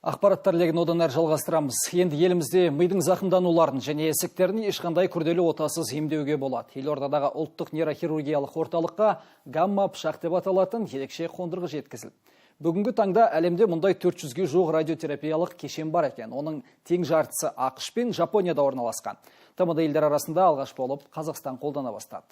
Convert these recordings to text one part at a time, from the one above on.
Ақпараттар легін одан әрі жалғастырамыз. Енді елімізде мидың зақымдануларын және ісіктерін ешқандай күрделі отасыз емдеуге болады. Елордадағы ұлттық нейрохирургиялық орталыққа гамма пышақ деп аталатын ерекше қондырғы жеткізілді. Бүгінгі таңда әлемде мұндай 400-ге жуық радиотерапиялық кешен бар екен. Оның тең жартысы АҚШ пен Жапонияда орналасқан. ТМД елдер арасында алғаш болып Қазақстан қолдана бастады.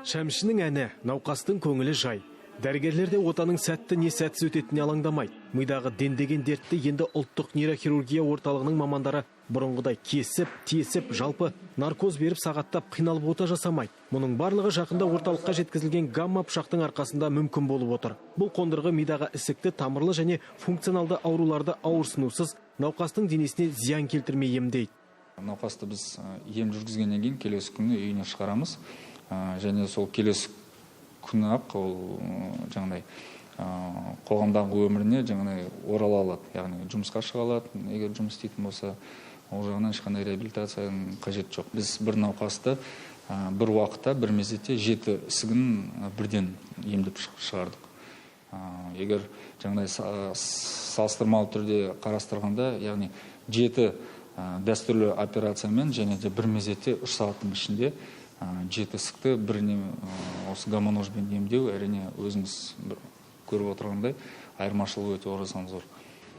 Шәмшінің әні, науқастың көңілі жай. Дәрігерлер де отаның сәтті не сәтсіз өтетініне алаңдамайды. Мидағы дендеген дертті енді ұлттық нейрохирургия орталығының мамандары бұрынғыдай кесіп, тесіп, жалпы наркоз беріп сағаттап қиналып ота жасамайды. Мұның барлығы жақында орталыққа жеткізілген гамма пышақтың арқасында мүмкін болып отыр. Бұл қондырғы мидағы ісікті, тамырлы және функционалды ауруларды ауырсынусыз, науқастың денесіне зиян келтірмей емдейді. Науқасты біз ем жүргізгеннен кейін келесі күні үйіне шығарамыз. Және сол келесі күні ақ ол жаңағыдай қоғамдағы өміріне жаңағыдай орала алады, яғни жұмысқа шыға алады, егер жұмыс істейтін болса, ол жағынан ешқандай реабилитацияның қажеті жоқ. Біз бір науқасты бір уақытта, бір мезетте 7 ісігін бірден емдеп шығардық. Егер жаңағыдай салыстырмалы түрде қарастырғанда, яғни 7 дәстүрлі операциямен және де бір мезетте 3 сағаттың ішінде 7 ісікті біріне осы гамма-ножбен емдеу, әрине өзіңіз көріп отырғандай айырмашылығы өте орасан зор.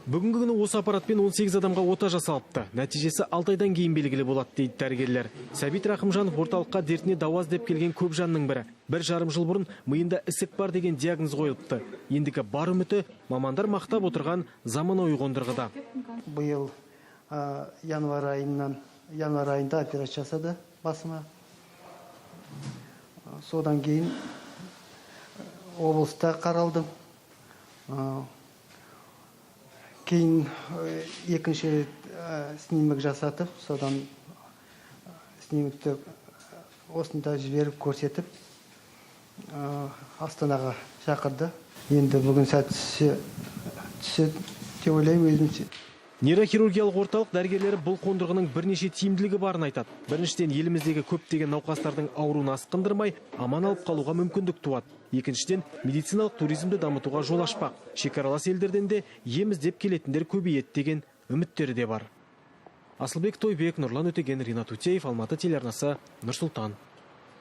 Бүгінгі күні осы аппаратпен 18 адамға ота жасалыпты. Нәтижесі 6 айдан кейін белгілі болады дейді дәрігерлер. Сәбит Рахымжанов орталыққа дертіне дауа іздеп келген көп жанның бірі. 1,5 жыл бұрын миында ісік бар деген диагноз қойылыпты. Ендігі бар үміті мамандар мақтап отырған заманауи қондырғыда. Биыл январь айында операция жасады басыма. Содан кейін облыста қаралдым. Кейін екінші рет снимок жасатып, содан снимокті осында жіберіп көрсетіп, Астанаға шақырды. Енді бүгін сәт түссе деп ойлаймын өзімше. Нейрохирургиялық орталық дәрігерлері бұл қондырғының бірнеше тиімділігі барын айтады. Біріншіден, еліміздегі көптеген науқастардың ауруын асқындырмай, аман алып қалуға мүмкіндік туады. Екіншіден, медициналық туризмді дамытуға жол ашпақ. Шекаралас елдерден де ем іздеп келетіндер көбейеді деген үміттері де бар. Асылбек Тойбек, Нұрлан Өтеген, Ринат Утеев, Алматы телеарнасы, Нұр-Сұлтан.